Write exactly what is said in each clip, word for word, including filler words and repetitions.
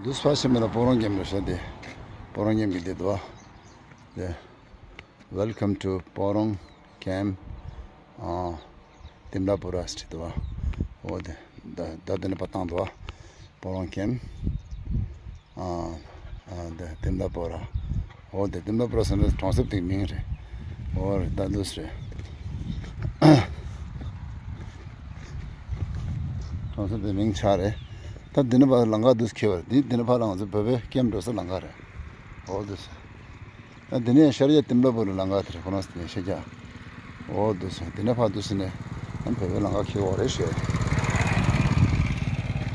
འདུག་ཕ་ཤི་མེ་ལ་སྤོ་རོང་ཀེམ་རེད་ཤག་དེ། སྤོ་རོང་ཀེམ་གྱི་དེ་འདུག་བ། དེ། Welcome to Porong Camp. ཨ། ཏིམ་ལ་པུ་ར་ཟེར་འདུག་བ། འོ་དེ། ད་ད་དེ་ནས་ཕར་བཏང་འདུག་བ། སྤོ་རོང་ཀེམ། ཨ། ཨ། དེ་ཏིམ་ལ་པུ་ར། འོ་དེ་ཏིམ་ལ་པུ་ར་ཟེར་ན་གྲོང་གསེབ་དེའི་མིང་རེད། འོ་རེད། ད་འདུག་སེ་རེད། གྲོང་གསེབ་དེའི་མིང་ཆགས་རེད། ད་འདི་ནས་ཕར་ལམ་ཁ་འདུག་སེ་འཁེལ་བ་རེད། འདི་འདི་ནས་ཕར་ང་ཚོ་བོད་པའི་ཀེམ་འགྲོ་ས་ལམ་ཁ་རེད། འོ་འདུག་སེ། ཨ། འདི་ནས་ཤར་རྒྱག་ཏིམ་ལ་པུ་ར་ལམ་ཁ་དེ་རེད། ཁོ་རང་ཚོ་དེ་ནས་ཤར་རྒྱག་འོ་འདུག་སེ། འདི་ནས་ཕར་འདུག་སེ་ནས་ཨ་བོད་པའི་ལམ་ཁ་འཁེལ་བ་རེད་ཤག་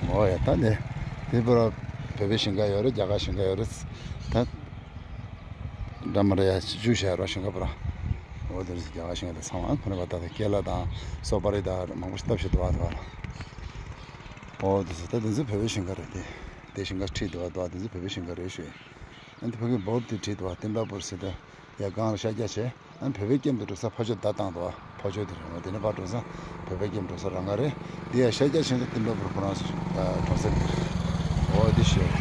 འོ་ཡ། ད་འདི་འདི་པུ་ར་བོད་པའི་ཞིང་ཁ་ཡོད་རེད། རྒྱ་གར་ཞིང་ཁ་ཡོད་རེད། ད་འདྲ་མི་འདྲ་ཡ་བཅུ་བཞག་ཡོད་རེད་ཞིང་ཁ་པུ་ར། འོ་དེ་རེད། རྒྱ་གར་ཞིང་ཁ་དེ་ཚང་མ་ཁོ་རང་པ་ད་ད་ཀེ་ལ་དང་སོ་པ་རི་དང་མང་པོ་ཞིག་བཏབ་བཞག་འདུག་བ། འདུག་བ། འོ་དེ་ཚོ་ད་དེ་ཚོ་བོད་པའི་ཞིང་ཁ་རེད་དེ། དེ་ཞིང་ཁ་བྲིས་འདུག་བ། འདུག་བ། དེ་ཚོ་བོད་པའི་ཞིང་ཁ་རེད་ཤག་ཨ་ནི་ཕ་གི་འབོར་དེ་བྲིས་འདུག་བ། ཏིམ་ལ་པུར་ཟེར་དུས་ཡ་སྒང་ལ་ཤར་རྒྱག་བྱས། ཨ་ནི་བོད་པའི་ཀེམ་དུ་འགྲོ་ས་ཕར་ཕྱོགས་བརྡ་བཏང་འདུག་བ། ཕར་ཕྱོགས་དེ་རེད། འོ་དེ་ནས་ཕར་འགྲོ་ས་བོད་པའི་ཀེམ་འགྲོ་ས་རང་ཁ་རེད། དེ་ཡ་ཤར་རྒྱག་བྱས་ན་ཏིམ་ལ་པུར་ཁོ་རང་ཚོ་གྲོང་གསེབ་དེ་རེད། འོ་དེ་ཤོད།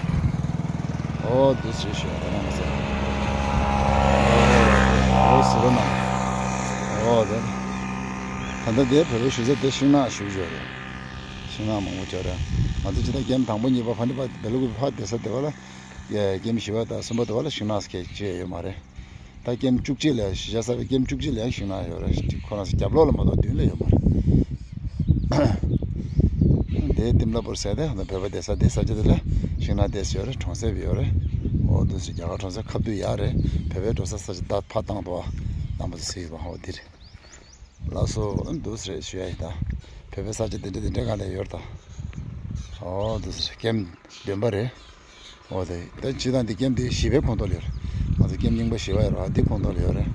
འོ་དེ་ཅི་ཤོད་རེད་ན་མ་ཟད། འོ་ཟེར་བ་ན། འོ་དེ། ད་ལྟ་དེ་བོད་པའི་ཞུ་ས་དེ་ཤིང་ནགས་ཞུ་བཞག་རེད། ཤིང་ནགས་མང་པོ་ཅིག་རེད། ང་ཚོ་ཇི་ལྟར་ཀེམ་དང་པོ་གཉིས་པ་ཕ་ནི་པ་བེ་ལུ་གུ་ཕ་བསྡད་ས་དེ་བ་ལ། ཀེམ་བཞི་པ་དང་གསུམ་པ་དེ་བ་ལ་ཤིང་ནགས་སྐད་ཅིག་ཡོད་མ་རེད། ད་ཀེམ་བཅུ་གཅིག་ལ་ཡང་། གཞིས་ཆགས་གསར་པའི་ཀེམ་བཅུ་གཅིག་ལ་ཡང་ཤིང་ནགས་ཡོད་རེད། ཁོ་རང་ཚོ་རྒྱབ་ལོགས་ལ་མ་གཏོགས་མདུན་ལ་ཡོད་མ་རེད། དེའི་ཏིམ་ལ་པུར་ཟེར་དེ་བོད་པ་བསྡད་ས་དེ། ས་ཆ་དེ་ལ་ཤིང་ནགས་དེ་ཡོད་རེད། གྲོང་གསེབ་ཡོད་རེད། འོ་འདུག་སེ་རྒྱ་གར་གྲོང་གསེབ་ཁ་བསྡུ་ཡག་རེད། བོད་པའི་འགྲོ་ས་ས་ཆ་ད་ཕར་བཏང་འདུག་བ། རྣམ་པ་ཚོ་གཟིགས་པ་འོ་འདི་རེད། ལགས་སོ། འདུག་སེ་རེད་ཞུ་ཡ་ཡིན་ད། བོད་པའི་ས་ཆ་དེ་འདྲ་དེ་འདྲ་ག་ལ་ཡོད་ད། འོ་འདུག་སེ་རེད། ཀེམ་བདུན་པ་རེད། འོ་དེ་ད་སྤྱིར་བཏང་འདི་ཀེམ་དེ་བཞི་པའི་ཁོངས་གཏོགས་ལ་ཡོད་རེད། ང་ཚོ་ཀེམ་རྙིང་པ་བཞི་པ་ཡོད་རེད། འདི་ཁོངས་གཏོགས་ལ་ཡོད་རེད།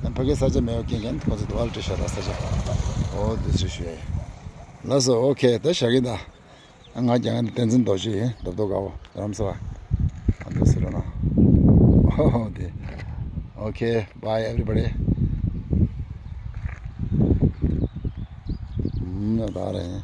ཨ་ཕ་གིའི་ས་ཆ་མེད་པ་རྐྱེན་གྱིས་ཁོ་ཚོ་དུ་བ་ལ་སྤྲད་བཞག་ར་ས་ཆ། འོ་འདུག་སེ་ཞུ་ཡ་ཡིན། ལགས་སོ། ཨོ་ཁེ། ད་བཞག་གི་ཡིན་ད། ང་རྒྱ་གར་བསྟན་འཛིན་རྡོ་རྗེ་ཡིན། རྡོ་རྡོ་དགའ་བོ། རྡ་རམ་ས་བ། ཨ་འདུག་སེ་རེད་ན། ཨོ་དེ། Okay, bye everybody. ཨུམ། ད་རེད།